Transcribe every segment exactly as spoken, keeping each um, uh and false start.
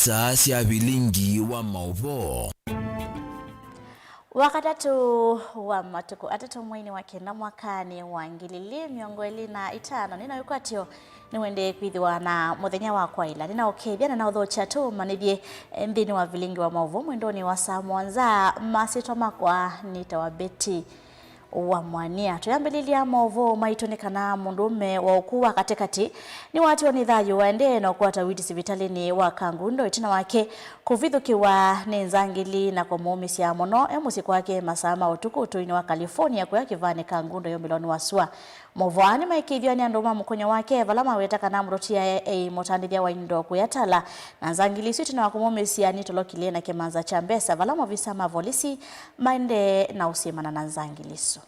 Saa sya vilingi wa maũvoo. Wakatatũ wa matukũ atatũ mweinĩ wa kenda mwakanĩ wa ngili ilĩ mĩongo ĩlĩ na itano, nĩ na wĩkwatyo nĩwendee kwĩthĩwa na mũthenya wa kwaĩla. Nĩnaũkethya na naũthokya tũũmanyĩthye nthĩnĩ wa vilingi wa maũvoo mwendonĩ wa saa mũonza. Masyĩtwa makwa nĩtawa Betty wa Mwania. Tũyambĩlĩlya maũvoo maitũ nĩ kana mũndũũme wa ũkũũ wa katĩkatĩ nĩwatiwa nĩ thayũ waendee na ũkwata ũiiti sivitalĩnĩ wa Kangundo ĩtina wake kũvithũkĩwa nĩ nzangili na kũmũũmĩsya mũno e mũsyĩ kwake masaa ma ũtukũ ũtũinĩ wa California kũya kĩvaanĩ Kangundo yũmbĩlonĩ wa sua. Maũvoo aa nĩmaĩkĩĩthw'a nĩ andũ ma mũkonyo wake vala maweta kana mũtũtiae eĩ mũtandĩthya wa indo kũya Tala, na nzangili isu ĩtina wa kũmũũmĩsya nĩtolokile na kĩmanza kya mbesa vala maovisa ma volisi maendee na ũsyĩmana na nzangili isu.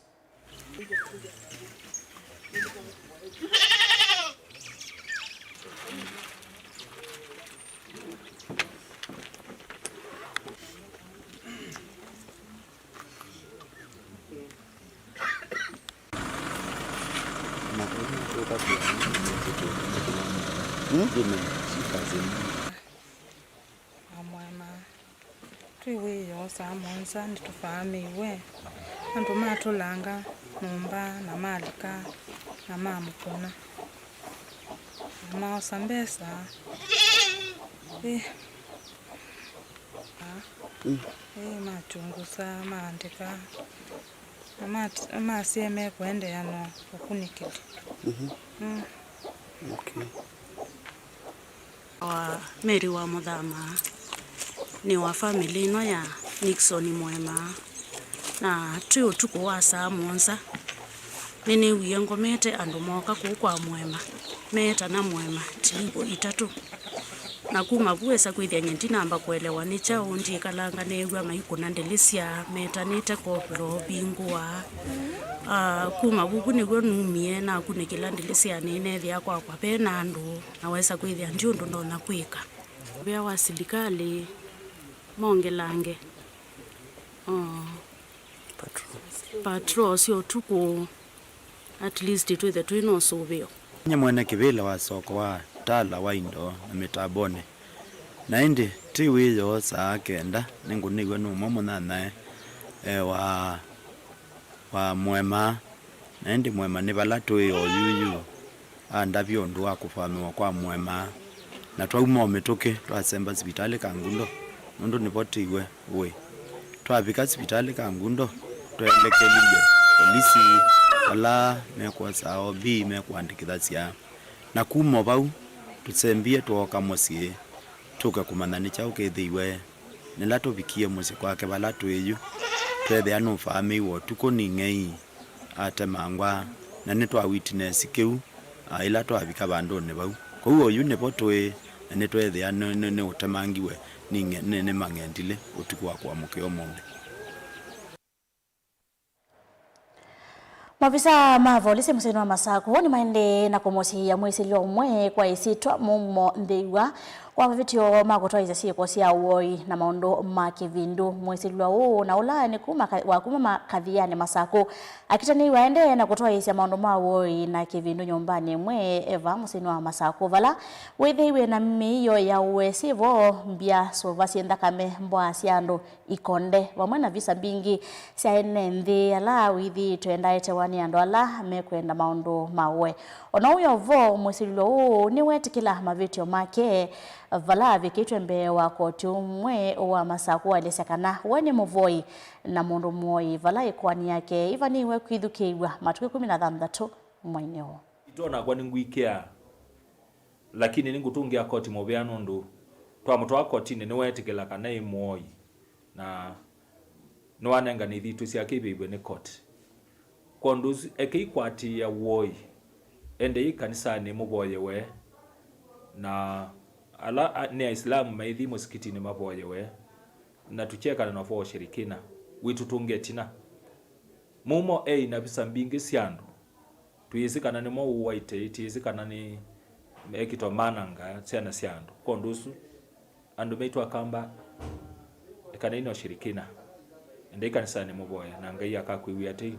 Amwema. Twĩ wĩoo saa mũonza nĩtũvaamĩiwe. Andũ matũlanga nyũmba na malika na mamũkũna na maosa mbesa. Ĩ, ĩ, machunguza, maandĩka na mat- masya mekũendeea na ũkunĩkĩli. Mm. Wa Mary wa Mũthama nĩ wa famĩlĩ ĩno ya Nixon Mwema, na twĩ ũtukũ wa saa mũonza nĩnĩwie ngomete andũ mooka kũu kwa Mwema meetana Mwema tilivũ itatũ, na kuma vu esa kwĩthĩa nye ndinamba kũelewa nĩ kyaũ. Ndikalanga neew'a maikũna ndĩlĩsya metanĩte kovero vingũa. Ah, kuma vuku nĩw'o numie nakunĩkĩla ndĩlĩsyanĩ nethĩa kwakwa ve na andũ. Na wesa kwĩthĩa ndi ũndũ ndonya kwĩka. Mũvea wa silikalĩ mongelange, oh, patrol sya ũtukũ, at least twĩthe twĩ na ũsũvĩo. Nyie mwene kĩvĩla wa soko wa Tala wa indo na mĩtambonĩ, na ĩndĩ twĩ wĩoo saa kenda nĩngũnĩw'a nĩ ũmwe mũnyanyae, e, wa, wa Mwema. Na ĩndĩ Mwema nĩ vala tũĩ oyuyu andavya ũndũ wa kũvamĩwa kwa Mwema, na twauma o mĩtũkĩ twasemba sivitalĩ Kangundo nũndũ nĩvo twĩw'e ũĩ. Twavika sivitalĩ Kangundo, tweelekelilye volisi vala mekwosaa O B mekũandĩkĩthasya, na kuma o vau tũsembie twooka mũsyĩ tũke kũmanya nĩ kyaũ kĩthĩiwe. Nĩla tũvikie mũsyĩ kwake vala twĩ yu, tweethĩa nũvaamĩiwe ũtukũ nĩ ing'ei atemangwa, na nĩtwa witness kĩu, a, ĩla twavika vandũnĩ vau. Kwoou oyu nĩvo tũĩ, na nĩtweethĩa nĩ, nĩ, nĩũtemangiwe nĩ, nĩ, nĩ mang'endilĩ ũtukũ wa kũamũkĩa ũmũnthĩ. Maovisaa ma volisi mũsyĩnĩ wa Masakũ nĩmaendee na kũmũsiĩĩa mwĩsĩlyo ũmwe kwa ĩsyĩtwa Mumo Nthĩw'a wa mavĩtyo ma kũtwaĩĩsya syĩko sya ũoi na maũndũ ma kĩvindu. Mwĩsĩlwa ũũ na ũla nĩ kuma ka- wa kuma ma- Kathianĩ Masakũ akitanĩiwe aendee na kũtwaĩĩsya maũndũ ma ũoi na kĩvindu nyũmbanĩ ĩmwe e vaa mũsyĩnĩ wa Masakũ, vala wĩthĩiwe na mĩio ya ũesĩ vo, mbya, sũva syĩ nthakame, mbwaa sya andũ, ikonde, vamwe na visa mbingĩ sya ene nthĩ ala wĩthĩĩtwe ndaetewa nĩ andũ ala mekwenda maũndũ ma ũe. O na ũu yo vo, mwĩsĩlĩlwa ũũ nĩweetĩkĩla mavĩtyo make vala avikĩtwe mbee wa koti ũmwe wa Masakũ waelesya kana we nĩ mũvoi na mũndũ mũoi, vala ĩkoani yake ĩvanĩiwe kwĩthukĩĩw'a matukũ ĩkũmi na thanthatũ mweinĩ ũũ. Ĩtoo nakwa nĩngwĩkĩa, lakini nĩngũtũngĩa koti mũvea nũndũ twamũtwaa kotinĩ nĩweetĩkĩla kana ĩ mũoi na nĩwanengane ithitũ syake ivĩvw'e nĩ koti. Kwondũ ũsu, ekei kũatĩĩa ũoi, endei kanisanĩ mũvoye we, na ala a- nĩ Aisilamu maithi mũsikitinĩ mavoye we, na tũkyekana na ũvoo ũshirikina wĩtũtũnge ĩtina. Mumo eĩ na visa mbingĩ sya andũ. Tũyĩsĩ kana nĩmo ũũaĩte, tũyĩsĩ kana nĩ ekĩtwa mananga syana sya andũ. Kwondũ ũsu, andũ maitũ Akamba, ekanai na ũshirikina. Endai kanisanĩ mũvoye, na Ngai akakwĩw'ĩa tei.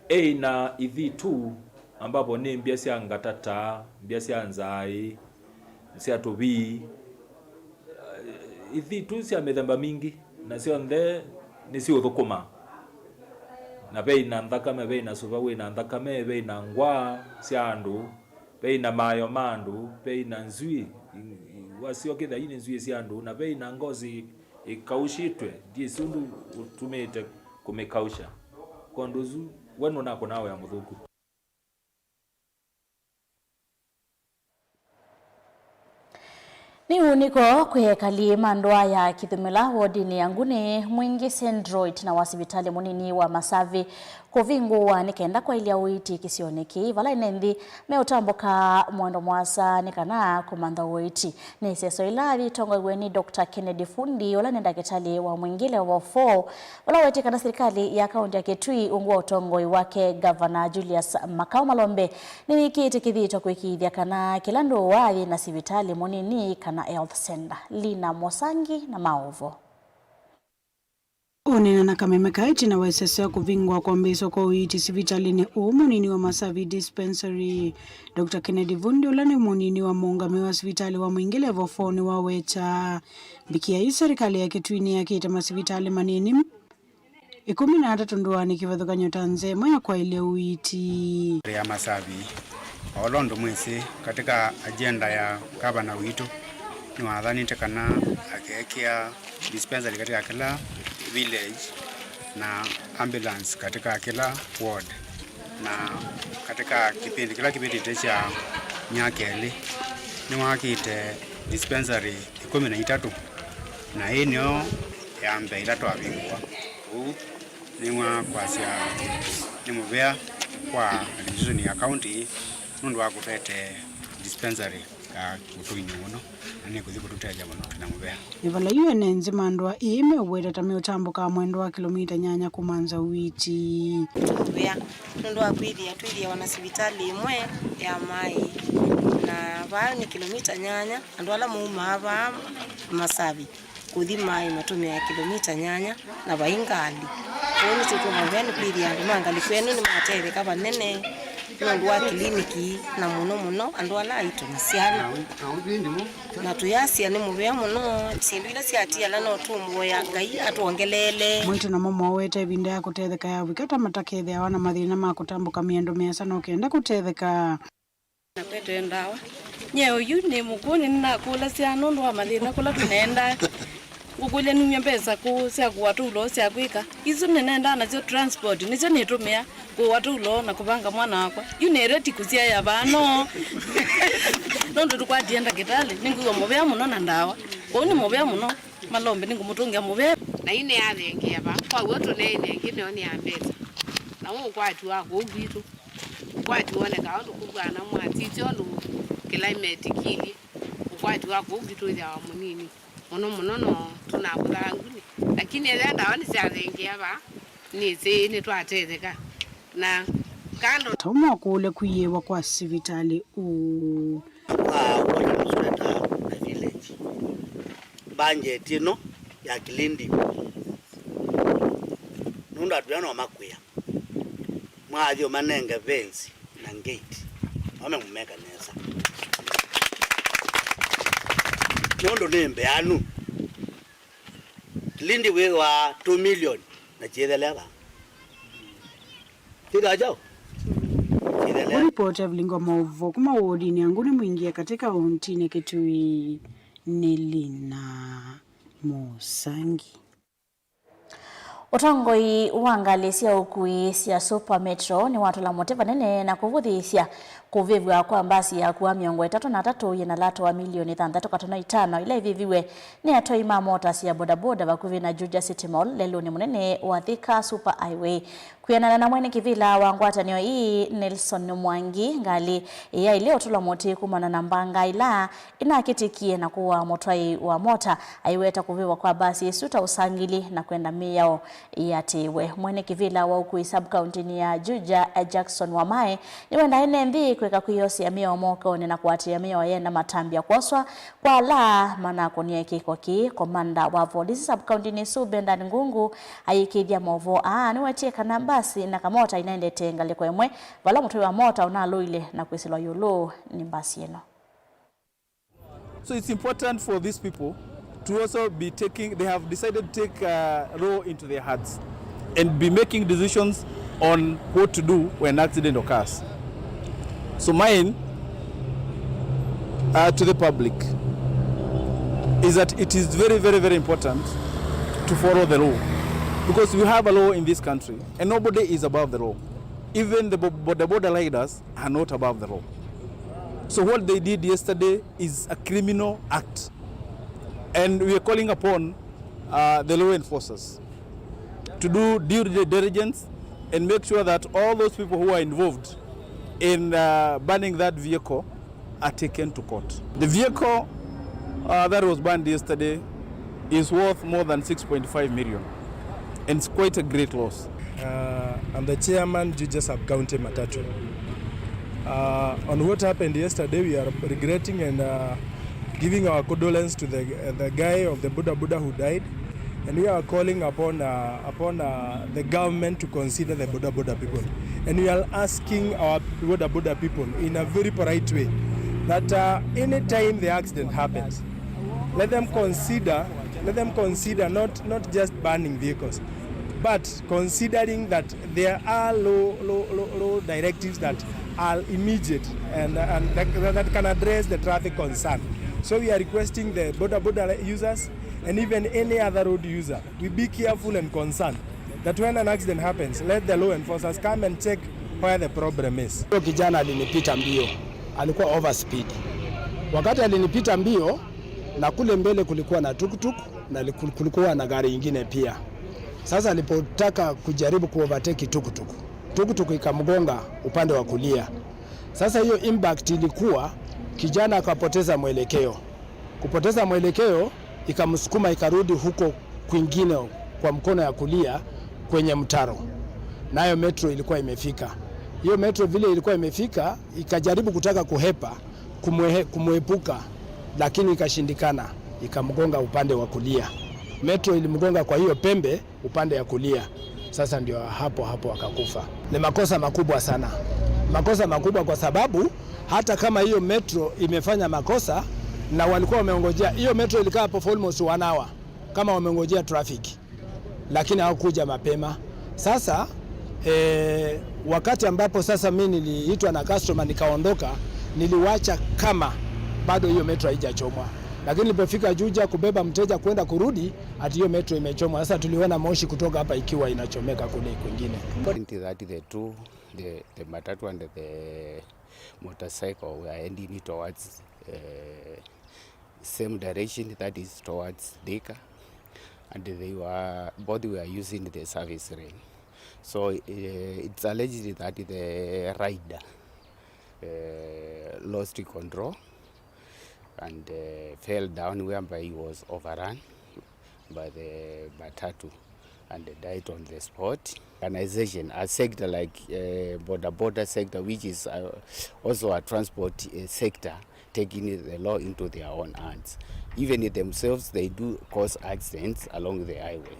Eĩ na ithitũ, ambapo nĩ mbya sya ngatata, mbya sya nzaĩ, sya tũvii, Ithitũ sya mĩthemba mingĩ, na syonthe nĩsiũthũkũma. Na vei na nthakame, vei na sũva wĩ na nthakame, vei na ngwaa sya andũ, vei na mayo ma andũ, vei na nzw'ĩ, i- i- wasyo kĩthai nĩ nzw'ĩ sya andũ, na vei na ngosi ĩkaushĩtwe, ndyĩsĩ ũndũ ũtumĩte kũmĩkausha. Kwondũ ũsu, we nũnakũnaa wĩa mũthũku. Nĩ ũnĩko kwĩ ekali ma ndũa ya Kĩthũmĩla wodinĩ ya Nguni Mwingĩ Central ĩtina wa sivitalĩ mũnini wa Masavi kũvingũwa nĩ kenda kwaĩlya ũiiti kĩsionĩ kĩĩ, vala ene nthĩ meũtambũka mwendo mũasa nĩ kana kũmantha ũiiti. Nĩ ĩseso ĩla yĩtongoew'e nĩ Doctor Kennedy Fundi, ũla nĩ ndakĩtalĩ wa Mwingĩ Level four, vala wetie kana silikalĩ ya kaunti ya Kitui ungu wa ũtongoi wake Gavana Julius Makau Malombe nĩwĩkĩĩte kĩthito kũĩkĩĩthya kana kĩla ndũa yĩ na sivitalĩ mũnini kana health center. Lina Mosangi na maũvo. Ũneena na kameme kaa ĩtina wa ĩseso ya kũvingũa kwambĩĩswa kwa ũiiti sivitalĩnĩ ũũ mũnini wa Masavi Dispensary, Doctor Kennedy Vundi, ũla nĩ mũnini wa mũũngamĩi wa sivitalĩ wa Mwingĩ Level four, nĩwaweta mbikia ii serikali ya Kitui nĩyakĩte masivitalĩ manini ĩkũmi na atatũ ndũanĩ kĩvathũkany'o ta nzĩa ĩmwe ya kwaĩlya ũiiti. Ya Masavi, o ũla ũndũ mwĩsĩ, katika agenda ya gavana witũ, nĩwathanĩte kana akeekĩa dispensary katika kila village na ambulance katika kila ward, na katika kĩpindi kĩla kĩvĩtĩte kya myaka ĩlĩ, nĩwakĩte dispensary ĩkũmi na itatũ, na ĩĩ nĩyo ya mbee ĩla twavingũa. Ũu nĩ wa kwasya nĩ mũvea kwa administration ya county nũndũ wa kũtũete dispensary ya Kitui mũno, na nĩ kũthi kũtũtethya mũno twĩ na mũvea. Nĩ vala yu ene nzĩ ma ndũa ĩĩ meũweta ta meũtambũkaa mwendo wa kĩlomita nyanya kuma nza ũiiti. Mũvea nũndũ wa kwĩthĩa twĩthĩawa na sivitalĩ ĩmwe ya maĩ, na vaa nĩ kĩlomita nyanya, andũ ala maumaa vaa Masavi kũthi maĩ matũmĩaa kĩlomita nyanya na vai ngalĩ. Kwoou nĩtwĩtwe mũvea nĩ kwĩthĩa andũ ma ngalĩko ĩno nĩmatetheka vanene nũndũ wa kiliniki, na mũno mũno andũ ala aitũ na syana. Na tũyasya nĩ mũvea mũno syĩndũ ila syatiala, no tũmũvoya Ngai atwongeleele. Mwaitũ namo mowete ĩvinda ya kũtetheka yavika ta matakethĩawa na mathĩna ma kũtambũka mĩendo mĩasa no kenda kũtetheka. Nakwete ndawa. Nyie oyu nĩ mũkũũ, nĩnakũlasya nũndũ wa mathĩna kũla tũneendaa. Ngũkũlya numya mbesa kũũ sya kũa tũulo sya kwĩka. Isu nĩnendaa nasyo transport, nĩsyo nĩtũmĩa kũa tũulo na kũvanga mwana wakwa. Yu nĩ ready kũsyaĩa vaa no. Nũndũ tũkwatie ndakĩtalĩ, nĩngwĩw'a mũvea mũno na ndawa. Kwoou nĩ mũvea mũno. Malombe nĩngũmũtũngĩa mũvea. Na yu nĩyathengea vaa. Kwa w'o tũneene ĩngĩ nĩyo nĩ ya mbesa. Na ũũ ũkwati wa kũu kwitũ. Ũkwati wonekaa ũndũ kũvw'ana mwasisya ũndũ climate kĩlye. Ũkwati wa kũu kwitũ wĩthĩawa mũnini mũno mũno, no tũnavũthaa Nguni. Lakini ethĩa ndawa nĩsyathengea vaa, nĩsĩ nĩtwatetheka. Na kando ta ũmwe wa kũũlya kũiĩwa kwa sivitalĩ ũũ. Kwa administrator the village, budget ĩno ya Kilindi, nũndũ andũ aa no makwĩa. Mwathi ũmanenge fence na gate, mame mũmeka nesa. Nũndũ nĩ mbeanu. Lindi wĩthwa two million na kyĩthelea vaa. Kĩthwa kyaũ? Kyĩthelea. Kũripoti Evelyn Ngoma Ũvoo kuma wodinĩ ya Nguni Mwingĩ katika kauntinĩ Kitui nĩ Lina Mũsangi. Ũtongoi wa ngalĩ sya ũkui sya Super Metro nĩwatũla mũtĩ vanene na kũvũthĩĩsya kũvĩvw'a kwa mbasi ya kũa mĩongo ĩtatũ na atatũ yĩ na lato wa milioni thanthatũ katono itano ila ivĩviwe nĩ atwai ma mota sya bodaboda vakuvĩ na Juja City Mall lelũnĩ mũnene wa Thika Super Highway. Kwĩanana na mwene kĩvĩla wa ngwatanĩo ii, Nelson Mwangi, ngalĩ ĩyaĩle ũtũlwa mũtĩ kumana na mbanga ila ĩnakĩtĩkie na kũaa mũtwai wa mota, aiweta kũvĩvwa kwa mbasi ĩsu ta ũsangili na kwenda mĩao ĩatĩĩwe. Mwene kĩvĩla wa ũkui sub-county-nĩ ya Juja, Jackson Wamae, nĩwendaa ene nthĩ kwĩka kwĩyosea mĩao mokonĩ na kũatĩĩa mĩao yenda matambya kwoswa kwa ala manakũnie kĩko kĩĩ. Komanda wa volisi sub-county-nĩ ĩsu, Bendan Ngungu, ayĩkĩĩthya maũvoo aa nĩwetie kana mbasi na kamota inaendete ngalĩko ĩmwe vala mũtwai wa mota ũnalũile na kwĩsĩlwa ĩũlũ nĩ mbasi ĩno. So it's important for these people to also be taking, they have decided to take uh, law into their hands and be making decisions on what to do when accident occurs. So mine uh, to the public is that it is very, very, very important to follow the law, because we have a law in this country and nobody is above the law. Even the bo- border, border riders are not above the law. So what they did yesterday is a criminal act, and we are calling upon uh, the law enforcers to do due diligence and make sure that all those people who are involved in uh, banning that vehicle are taken to court. The vehicle uh, that was banned yesterday is worth more than six point five million, and it's quite a great loss. Uh, I'm the chairman, Juja Sub-County Matatu. Uh, on what happened yesterday, we are regretting and uh, giving our condolence to the, uh, the guy of the Buddha Buddha who died. And we are calling upon, uh, upon uh, the government to consider the Buddha Buddha people. And we are asking our Buddha Buddha people in a very polite way that uh, anytime the accident happens, let them consider, let them consider not, not just banning vehicles, but considering that there are law, law, law, law directives that are immediate and, and that, that can address the traffic concern. So we are requesting the border border users and even any other road user, we be careful and concerned that when an accident happens, let the law enforcers come and check where the problem is. Huyo kijana alinipita mbio, alikuwa overspeed. Wakati alinipita mbio, na kule mbele kulikuwa na tuktuk na liku- kulikuwa na gari ingine pia. Sasa alipotaka kujaribu kuovertake tuktuk, tuktuk ikamgonga upande wa kulia. Sasa hiyo impact ilikuwa kijana akapoteza mwelekeo. Kupoteza mwelekeo ikamsukuma ikarudi huko kwingine kwa mkono ya kulia kwenye mtaro, nayo metro ilikuwa imefika. Hiyo metro vile ilikuwa imefika, ikajaribu kutaka kuhepa, kumwehe- kumwepuka, lakini ikashindikana, ikamgonga upande wa kulia. Metro ilimgonga kwa hiyo pembe upande ya kulia. Sasa ndio hapo hapo akakufa. Ni makosa makubwa sana, makosa makubwa, kwa sababu hata kama hiyo metro imefanya makosa na walikuwa wameongojea, hiyo metro ilikaa hapo for almost one hour kama wameongojea traffic, lakini hawakuja mapema. Sasa eh, wakati ambapo sasa mi niliitwa na customer nikaondoka, niliwacha kama bado hiyo metro haijachomwa, lakini nilipofika Juja kubeba mteja kwenda kurudi, ati hiyo metro imechomwa. Sasa tuliona moshi kutoka hapa ikiwa inachomeka kule kwingine. According to that, the two, the, the matatu and the motorcycle were heading towards uh, same direction, that is towards Thika, and they were both were using the service lane. So uh, it's alleged that the rider uh, lost control and uh, fell down, whereby he was overrun by the matatu and died on the spot. Organization, a sector like uh, border border sector, which is uh, also a transport uh, sector, taking the law into their own hands. Even themselves, they do cause accidents along the highway.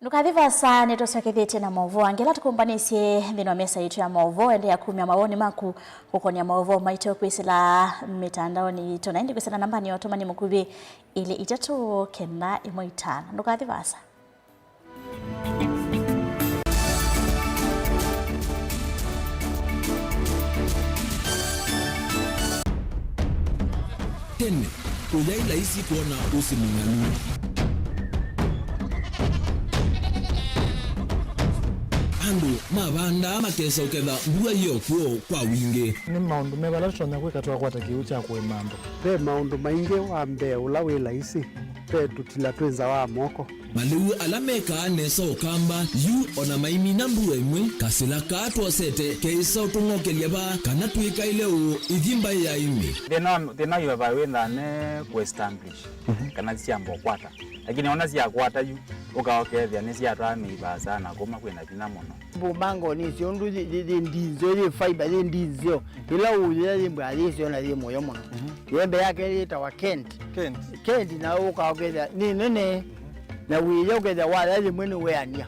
Ndũkathi vaasa, nĩtũsyokethĩtye na maũvoo angĩ ala tũkũmbanĩsye nthĩnĩ wa mesa yitũ ya maũvoo. Endeea kumya mawoni maku kũkonĩa maũvoo maitũ kwĩsĩla mĩtandaonĩ yitũ, na ĩndĩ kwĩsĩla nambanĩ ya ũtũmani mũkuvĩ ilĩ itatũ kenda ĩmwe itano. Ndũkathi vaasa. Tene, kũyaĩ laisi kwona ũsĩ mũng'alu. Andũ mavandaa makesa ũketha mbua yĩ o kw'o kwa wingĩ. Nĩ maũndũ meva ala tũtonya kwĩka twakwata kĩw'ũ kya kũĩma andũ? Ve maũndũ maingĩ. Wa mbee, ũla wĩ laisi, ve tũtila twĩ nza wa moko. Malĩu ala mekaa nesa ũkamba yu, o na maimina mbua ĩmwe, kasĩla kaa twosete keĩsa ũtũng'okelya vaa kana twĩkaĩle ũũ ithi mbaĩ ya ĩmĩ. Thĩna wa, thĩna wa ivavai wĩthaa ne kũ establish kana syamba ũkwata, lakini ona syakwata yu, ũka ũkethĩa nĩsyatwaa mĩi vaasa na kũma kwĩna vinya mũno. Mbũmango nĩsyo ũndũ yĩ, yĩ, yĩ ndinzeo, yĩ fiber, yĩ ndinzeo. Ĩla ũyĩa yĩ mbwa yĩsyo na yĩ mũyo mũno. Yembe yake yĩtawa Kent. Kent. Kent, na ũka ũkethĩa nĩ nene, na wĩya ũkethĩa waya yĩmwe nĩ weania.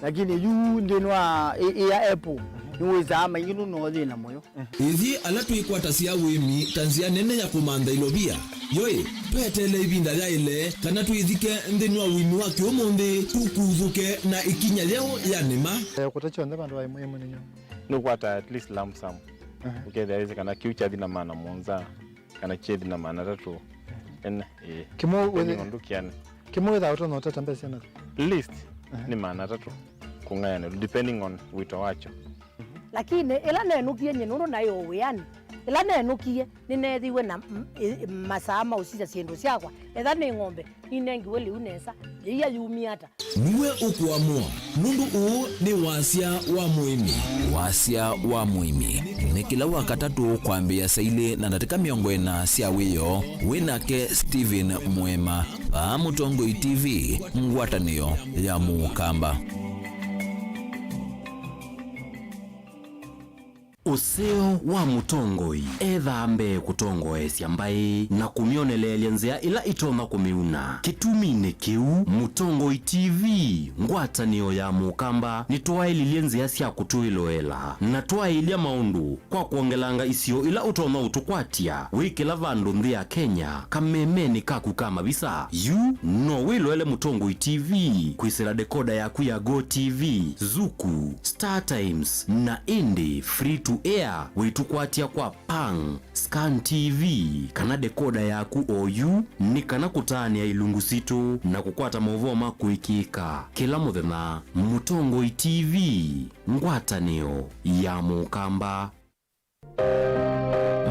Lakini yu nthĩnĩ wa ĩ- ĩya apple, Nĩwĩsaa maingĩ nũndũ no ũyĩ na mũyo. Ithyĩ ala twĩkwatasya ũĩmi ta nzĩa nene ya kũmantha ilovia, yo-ĩ, tweteele ĩvinda yaĩle kana twĩthike nthĩnĩ wa ũĩmi wa kĩũmũnthĩ, tũkuthũke na ĩkinya yeũ ya nĩma. Eh, kũta kyonthe vandũ va ĩmwe ĩmwe nĩ nyũmba. Nũkwata at least lump sum. Aha. Ũkethĩa wĩsĩ kana kĩu kyathi na maana mũonza, kana kyethi na maana atatũ. Ene, ĩĩ. Kĩmwe wĩthĩ- Depending on ndũkĩane. Kĩmwe wĩthaa ũtonya ũtata mbesa na. Least, aha, nĩ maana atatũ kũng'ayanĩlwa, depending on wĩto wakyo. Lakini ĩla nenũkie nyie nũndũ naĩ o wĩanĩ, ĩla nenũkie nĩneethiwe na m- ĩ- masaa ma ũsisya syĩndũ syakwa. Etha nĩ ng'ombe, ninengiwe lĩu nesa, yĩia yumie ata? Nĩwe ũkũamũa, nũndũ ũũ nĩ wasya wa mũĩmi. Wasya wa mũĩmi nĩ kĩla Wakatatũ kwambĩĩa saa ilĩ na ndatĩka mĩongo ĩna sya wĩoo, wĩ nake Stephen Mũema, vaa Mũtongoi T V, ngwatanĩo ya Mũkamba. Ũseo wa mũtongoi ethaa mbee kũtongoesya mbaĩ na kũmyoneleelya nzĩa ĩla ĩtonya kũmĩuna. Kĩtuminĩ kĩu, Mũtongoi T V, ngwatanĩo ya Mũkamba, nĩtwaĩlilye nzĩa sya kũtwĩloela na twaĩlya maũndũ kwa kwongelanga isio ila ũtonya ũtũkwatya wĩ kĩla vandũ nthĩ ya Kenya, kamemenĩ kaku ka mavisa. Yu no wĩloele Mũtongoi T V kwĩsĩla dekoda yaku ya Go T V, Zuku, Star Times, na ĩndĩ free to air wĩtũkwatya kwa Pang, Scan T V, kana dekoda yaku oyu, nĩ kana kũtaanĩa ilungu sitũ na kũkwata maũvoo ma kũĩkĩĩka kĩla mũthenya. Mũtongoi T V, ngwatanĩo ya Mũkamba.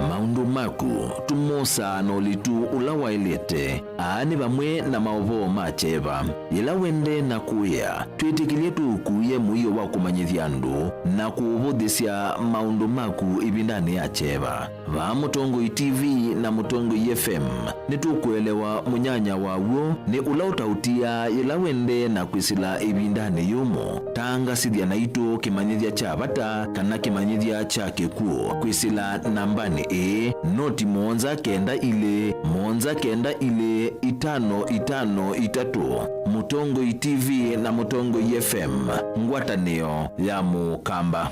Maũndũ maku tũmosaa na ũlitu ũla waĩlĩte. Aa nĩ vamwe na maũvoo ma kyeva. Yĩla wendee na kũĩa, twĩtĩkĩlye tũũkuĩe mũio wa kũmanyĩthya andũ na kũũvũthĩsya maũndũ maku ĩvindanĩ ya kyeva. Vaa Mũtongoi T V na Mũtongoi F M, nĩtũkũelewa mũnyanya waw'o nĩ ũla ũtaũtiaa yĩla wendee na kwĩsĩla ĩvindanĩ yũmũ. Tangasĩthya naitũ kĩmanyĩthya kya vata kana kĩmanyĩthya kya kĩkw'ũ kwĩsĩla nambanĩ ĩĩ, noti mũonza kenda ilĩ, mũonza kenda ilĩ, itano itano itatũ. Mũtongoi T V na Mũtongoi F M, ngwatanĩo ya Mũkamba.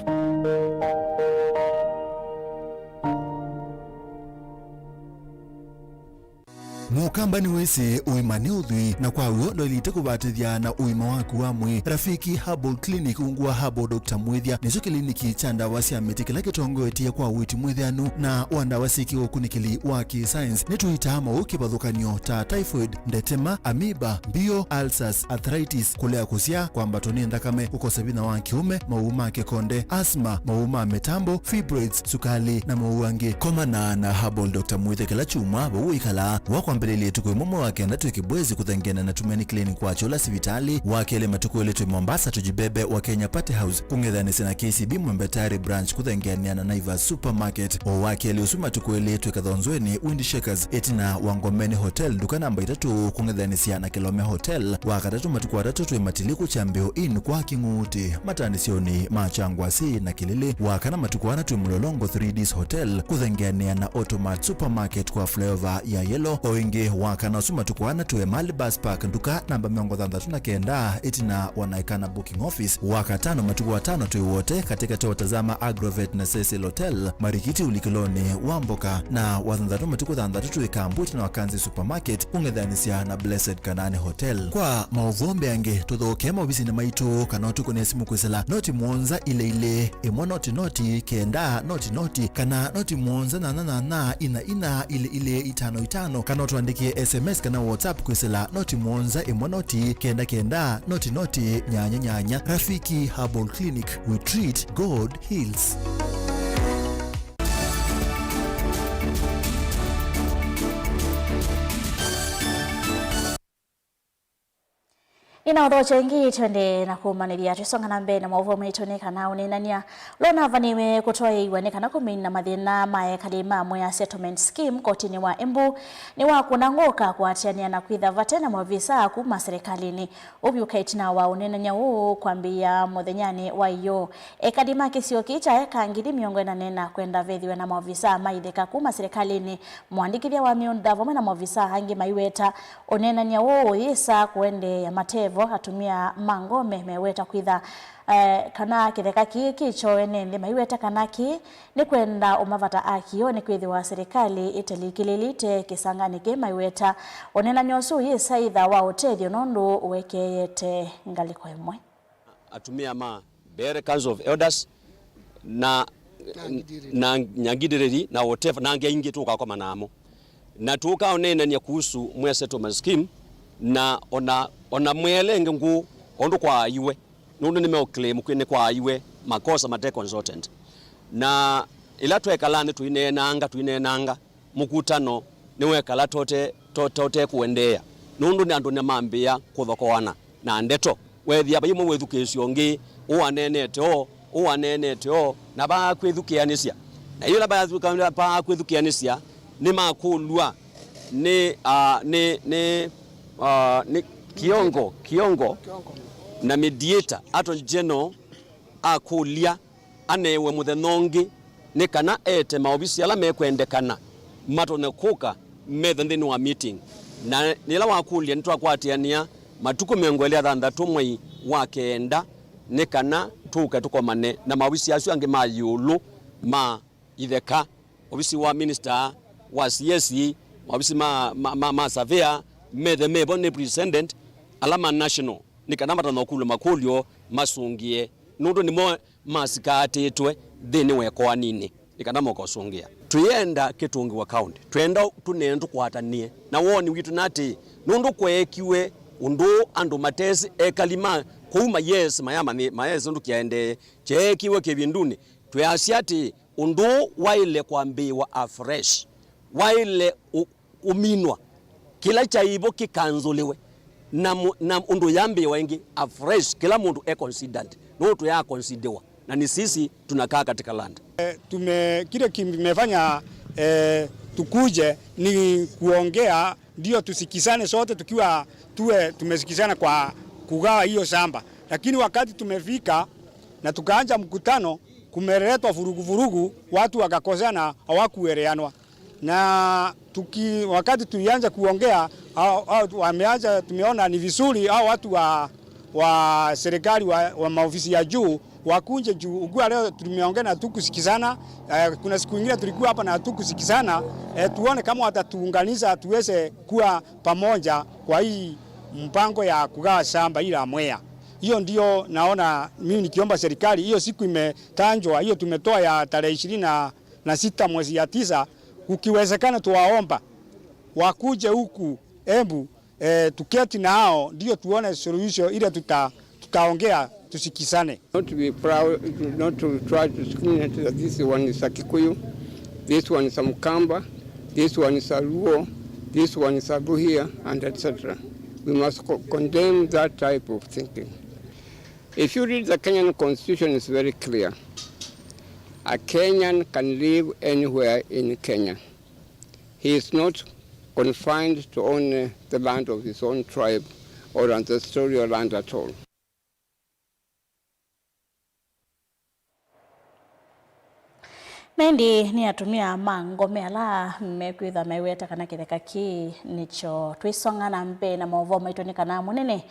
Mũkamba nĩwĩsĩ ũima nĩ ũthwii, na kwa w'o ndwaĩlĩte kũvatĩthya na ũima waku wa mwĩĩ. Rafiki Herbal Clinic, ungu wa Herbal Doctor Mwĩthya, nĩkyo kĩliniki kya ndawa sya mĩtĩ kĩla kĩtongoetye kwa ũiiti mwĩthĩanu na wa ndawa syĩkĩwe ũkunĩkĩli wa kĩ-science. Nĩtũitaa maũũ kĩvathũkany'o ta typhoid, ndetema, amoeba, mbio, ulcers, arthritis, kũlea kũsyaa, kwambatwa nĩ nthakame, kũkosa vinya wa kĩũme, maũũ ma kĩkonde, asthma, maũũ ma mĩtambo, fibroids, sukalĩ, na maũũ angĩ. Komana na Herbal Doctor Mwĩthya kĩla kyumwa vau ũikalaa. Wakwambĩlĩlya ĩtukũ ĩmwe mwei wa kenda twĩ Kĩbwezi kũthengeana na Tumaini Clinic kwa Chola sivitalĩ. Wa kelĩ matukũ elĩ twĩ Mombasa, Tujibebe wa Kenya Party House kũng'ethanĩsya na K C B Mwembe Tayari Branch kũthengeanĩa na Naivas Supermarket. O wa kelĩ ũsu matukũ elĩ twĩ Kathonzweni, Wind Shakers, ĩtina wa Ngomeni Hotel, nduka namba itatũ kũng'ethanĩsya na Kilome Hotel. Wa katatũ matukũ atatũ twĩ Matiliku Kyambĩo Inn kwa Kĩng'uti, mataanĩsyonĩ ma Kyangwasi na Kĩlĩlĩ. Wa kana matukũ ana twĩ Mlolongo three Ds Hotel kũthengeanĩa na Automat Supermarket kwa flyover ya Yellow. O ĩngĩ wa kana ũsu matukũ ana twĩ Emali Bus Park, nduka namba mĩongo thanthatũ na kenda, ĩtina wa Naikana Booking Office. Wa katano matukũ atano twĩ Wote, katĩkatĩ wa Tazama Agrovet na Cecil Hotel, Marikiti ũlikĩlonĩ wa mboka. Na wa thanthatũ matukũ thanthatũ twĩ Kambu, ĩtina wa Kanzi Supermarket, kũng'ethanĩsya na Blessed Kanani Hotel. Kwa maũvoo mbeange, tũthokee maovisinĩ maitũ kana ũtũkũne simũ kwĩsĩla noti mũonza ilĩ ilĩ, ĩmwe noti noti, kenda noti noti, kana noti mũonza nyanya nyanya, ina ina, ilĩ ilĩ, itano itano, kana ũtũandĩkĩe S M S kana WhatsApp kwĩsĩla noti mũonza ĩmwe noti, kenda kenda, noti noti, nyanya nyanya. Rafiki Herbal Clinic, we treat, God heals. Nĩnaũthokya ĩngĩ, twende na kũmanĩlya. Twĩsonga na mbee na maũvoo maitũ nĩ kana ũneenany'a ũla ũnavanĩwe kũtwaĩĩw'a nĩ kana kũmina mathĩna ma ekali ma Mwea Settlement Scheme kotinĩ wa Embu nĩwakũna ngũka kũatĩanĩa na kwĩtha vate na maovisa kuma serikalĩnĩ. Ũvyũka ĩtina wa ũneenany'a ũũ kwambĩĩa mũthenyanĩ wa ĩyoo. Ekali ma kĩsio kĩĩ kya eka ngili mĩongo ĩna nena kwenda vethĩwe na maovisa ma itheka kuma serikalĩnĩ, mũandĩkĩthya wa mĩũnda vamwe na maovisa angĩ maiweta ũneenany'a ũũ ũyĩsa kũendeea mate Vo atumĩa ma Ngome meweta kwĩtha, eh, kana kĩtheka kĩĩ kĩkyowe nĩ nthĩ, maiweta kana kĩĩ nĩ kwenda ũmavata aki o, nĩkwĩthĩwa silikalĩ ĩtalikĩlĩlĩte kĩsanganĩ kĩĩ maiweta. Ũneenany'a ũsu ũyĩsa ĩtha wa ũtethyo nũndũ ũekeete ngalĩko ĩmwe. Atumĩa ma Mbeere Council of Elders na, na Nyangidĩrĩri na whatever, na angĩ aingĩ tũkakoma namo. Na tũkaũneenany'a kuhusu Mwea Settlement Scheme, na ona, ona mwelenge ngũ ũndũ kwaaiwe, nũndũ nĩmeũclaim kwĩ nĩ kwaaiwe makosa mate consultant. Na ĩla twekalaa nĩ tũineenanga, tũineenanga, mũkutano nĩwekala tote, to-, tote kũendeea, nũndũ nĩ andũ nĩmambĩĩa kũthokoana na ndeto. Weethĩa vai ũmwe wĩthukĩĩsya ũngĩ, ũũ aneenete ũũ, ũũ aneenete ũũ, na vaa kwĩthukĩanĩsya. Na ĩla vaa kwĩthukĩanĩsya, nĩmakũlw'a nĩ, ah, nĩ, nĩ, ah, nĩ Kĩongo, Kĩongo na mediator, Attorney General akũlya anewe mũthenya ũngĩ, nĩ kana ete maovisi ala mekwendekana matonye kũka methe nthĩnĩ wa meeting. Na yĩla wakũlya, nĩtwakwatĩanĩa matukũ mĩongo ĩlĩ na thanthatũ mwei wa kenda, nĩ kana tũke tũkomane na maovisi asu angĩ ma ĩũlũ ma itheka, ovisi wa minister wa C S E, maovisi ma, ma, ma, ma surveyor, methe mevo nĩ president, ala ma national, nĩ kana matonye kũlw'a makũlyo masũngĩe, nũndũ nĩmo masikaatĩtwe nthĩnĩ wa ĩkoaninĩ, nĩ kana mokosũngĩa. Twĩenda kĩtũngĩwa kaũntĩ, twenda tũnee tũkwatanĩe na woni witũ na atĩĩ, nũndũ kweekiwe ũndũ andũ matesĩ, ekali ma kũu mayesĩ, maya manyĩ-, mayesĩ ũndũ kyaendee, kyeekiwe kĩvindunĩ, tweasya atĩĩ, ũndũ ũũ waĩle kwambĩĩwa afresh, waĩle ũ-, ũminwa, kĩla kyaĩ vo kĩkanzũlĩwe, na mũ-, na ũndũ yambĩĩwa ĩngĩ afresh, kĩla mũndũ e considered, nũndũ tũyaakonsidiwa, na ni sisi tunakaa katika land. Eh, tume-, kile kimefanya, eh, tukuje ni kuongea, ndio tusikizane sote tukiwa tuwe tumesikizana kwa kugawa hiyo shamba, lakini wakati tumefika na tukaanja mkutano, kumeletwa vurugu vurugu, watu wakakosana, hawakueleanwa. Na tuki-, wakati tulianza kuongea, hao, hao wameanza, tumeona ni vizuri hao watu wa, wa serikali wa, wa maofisi ya juu wakunje juu. Ukiwa leo tumeongea na hatukusikizana, eh, kuna siku ingine tulikuwa hapa na hatukusikizana, eh, tuone kama watatuunganisha tuweze kuwa pamoja kwa hii mpango ya kugawa shamba hili la Mwea. Hiyo ndio naona mimi nikiomba serikali, hiyo siku imetajwa, hiyo tumetoa ya tarehe ishirini na sita mwezi ya tisa, ukiwezekana tuwaomba wakuje huku Embu, eh, tuketi nao ndio tuone suluhisho ile tuta-, tutaongea tusikizane. Not to be proud, not to try to discriminate that this one is a Kikuyu, this one is a Mkamba, this one is a Luo, this one is a Buhia, and et cetera. We must co-, condemn that type of thinking. If you read the Kenyan constitution, it's very clear. A Kenyan can live anywhere in Kenya. He is not confined to only the land of his own tribe or ancestral land at all. Na ĩndĩ nĩ atumĩa ma Ngome ala mekwĩthwa meweta kana kĩtheka kĩĩ nĩkyo. Twĩsonga na mbee na maũvoo maitũ, nĩ kana mũnene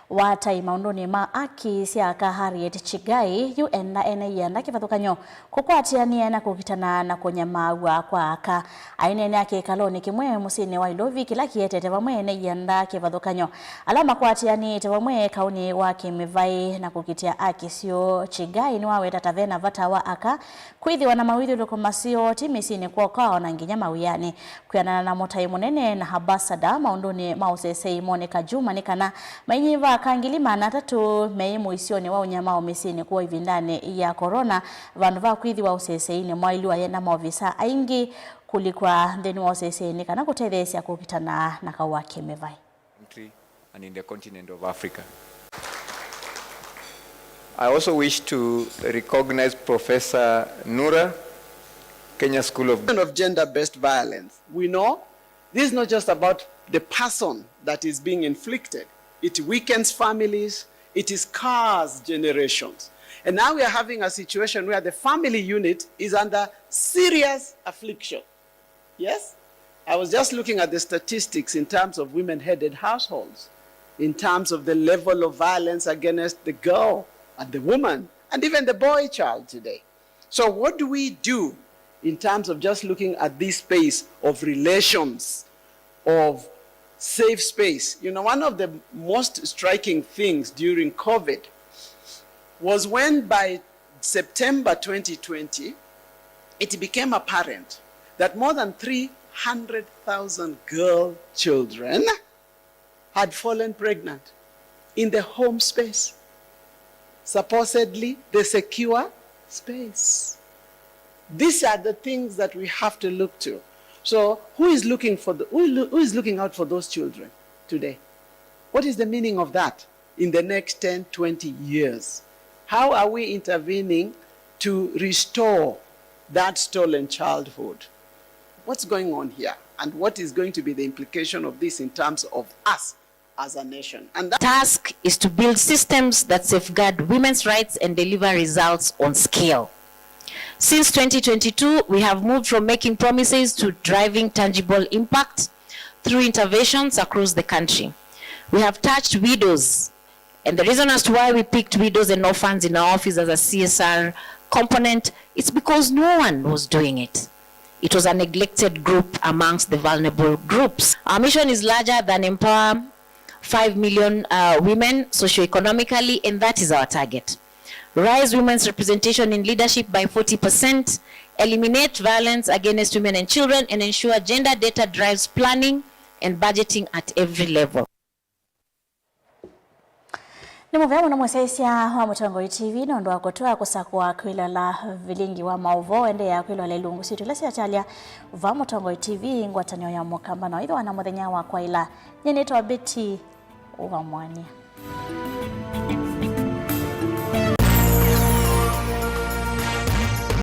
wa tai maũndũnĩ ma aki sya aka Harriet Chigai yu enda ene ianda kĩvathũkany'o kũkwatĩanĩe na kũkitana na kũnyamaaw'a kwa aka. Aineenea kĩkalonĩ kĩmwe mũsyĩnĩ wa Ilovi kĩla kĩetete vamwe ene ianda kĩvathũkany'o ala makwatĩanĩte vamwe kaũnĩ wa kĩmĩvaĩ na kũkitĩa aki syoo, Chigai nĩwaweta ta vena vata wa aka kwĩthĩwa na mawĩthyũlũko maseo ti mĩsyĩnĩ kwoka, o na nginya mawĩanĩ. Kwĩanana na mũtai mũnene na ambassador maũndũnĩ ma ũsesei Monica Juma, nĩ kana mainyiva aka ngili maana atatũ meĩ mũisyonĩ wa ũnyamao mĩsyĩnĩ kwoo ĩvindanĩ ya corona, vandũ va kwĩthĩwa ũseseinĩ mwaĩlu aye na maovisa aingĩ kũlikwa nthĩnĩ wa ũsesei nĩ kana kũtetheesya kũkitana na kaũ wa kĩmĩvaĩ. Country and in the continent of Africa. I also wish to recognize Professor Nura, Kenya School of of gender-based violence. We know this is not just about the person that is being inflicted. It weakens families, it scars generations. And now we are having a situation where the family unit is under serious affliction. Yes? I was just looking at the statistics in terms of women-headed households. in terms of the level of violence against the girl and the woman and even the boy child today. So what do we do in terms of just looking at this space of relations, of safe space? You know, one of the most striking things during COVID was when by September twenty twenty, it became apparent that more than three hundred thousand girl children had fallen pregnant in the home space, supposedly the secure space. These are the things that we have to look to. So who is looking for the, who lo-, who is looking out for those children today? What is the meaning of that in the next ten, twenty years? How are we intervening to restore that stolen childhood? What's going on here? And what is going to be the implication of this in terms of us as a nation? And that task is to build systems that safeguard women's rights and deliver results on scale. Since twenty twenty-two, we have moved from making promises to driving tangible impact through interventions across the country. We have touched widows, and the reason as to why we picked widows and orphans in our office as a C S R component is because no one was doing it. It was a neglected group amongst the vulnerable groups. Our mission is larger than empower five million, uh, women socioeconomically, and that is our target. Raise women's representation in leadership by forty percent, eliminate violence against women and children, and ensure gender data drives planning and budgeting at every level. Nĩ mũvea mũno mũsyaĩĩsya wa Mũtongoi T V nũndũ wa kũtwaa kũsakũa kwĩloela vilingi wa maũvoo. Endeea kwĩloela ilungu sitũ ila syakyalya va Mũtongoi T V, ngwatanĩo ya Mũkamba, na ĩthĩwa na mũthenya wa kwaĩla. Nyie nĩtawa Betty Ũvamwania.